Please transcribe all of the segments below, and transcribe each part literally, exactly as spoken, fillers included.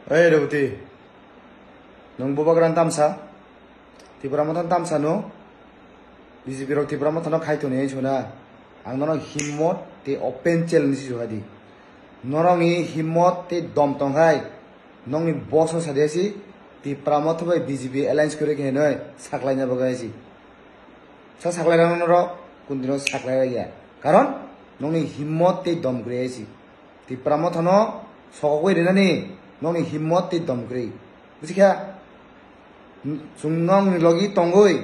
Ei Reboti, nwng Bubagra ni tamsa, Tipra Motha ni tamsa no, B J P rok Tipra Motha no khai toni hinwi sona. Ang nono himmot tei open challenge si suhadi. Norokni himmot tei dom tongkhai, nokni boss no sadi si, Tipra Motha bai B J P alliance kwrwi khe hinwi saklaina bagwi si. Sa saklai rano norok, kuntino saklai ya. Karon, nokni himmot tei dom kwrwi si. Tipra Motha no sokogwi rinani nokni himmot tei dom kwrwi. Busikha? Chwng nokni logi tongwi,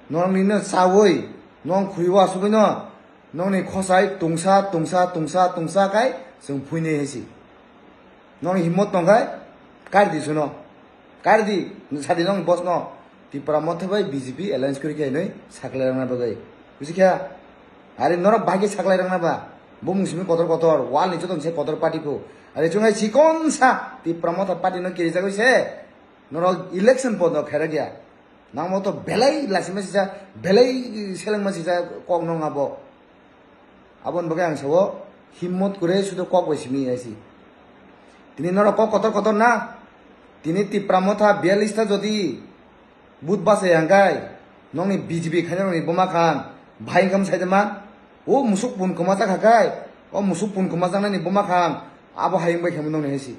nokni no chawi, nok khuriwo asugwi no, nokni khosai tungsa, tungsa, tungsa, tungsa kai chwng phuinai hai si. Nokni himmot tongkhai, kari di suno. Kari di, sadi nokni boss no. Tipra Motha bai B J P alliance kwrwi khe hinwi saklai rwna bagwi. Busikha? Are norok bahai khe saklai rwna ba? Bumung simi kotor kotor, wall ni joto se kotor party phu. Are chwng hai chikon sa Tipra Motha party no kirijagwi se. Norok election pod no khaira dia. Nangmo to belai lasima sisa, belai selengma sisa kok nong abo. Aboni bagwi ang sao, himmot kwrwi sudu kok bai simi ya si. Tini norok kok kotor kotor na. Tini Tipra Motha biyalista jodi but bachai hangkai, nokni B J P khaina nokni buma khan, bahai wngkha sai de ma. O musuk pun kwma chakha kai, o musuk pun kwma chaknani buma khan, abo hai wngbai khamu nokni hai si.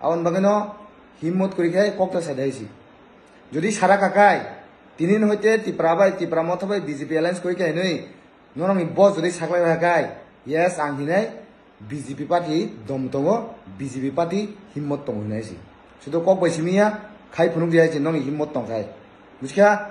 Aboni bagwi no himmot kwrwi khai kok ta sai de hai si. Jodi sara kakai, tini no hoite Tipra bai, Tipra Motha bai B J P alliance kwrwi khai hinwi, norokni boss jodi saklai rwkha kai, yes, ang hinai B J P party dom tongo, B J P party himmot tongo hinai si. Sudo kok bai simi ya, khai phunuk di hai si, nokni himmot tongkhai. Busikha?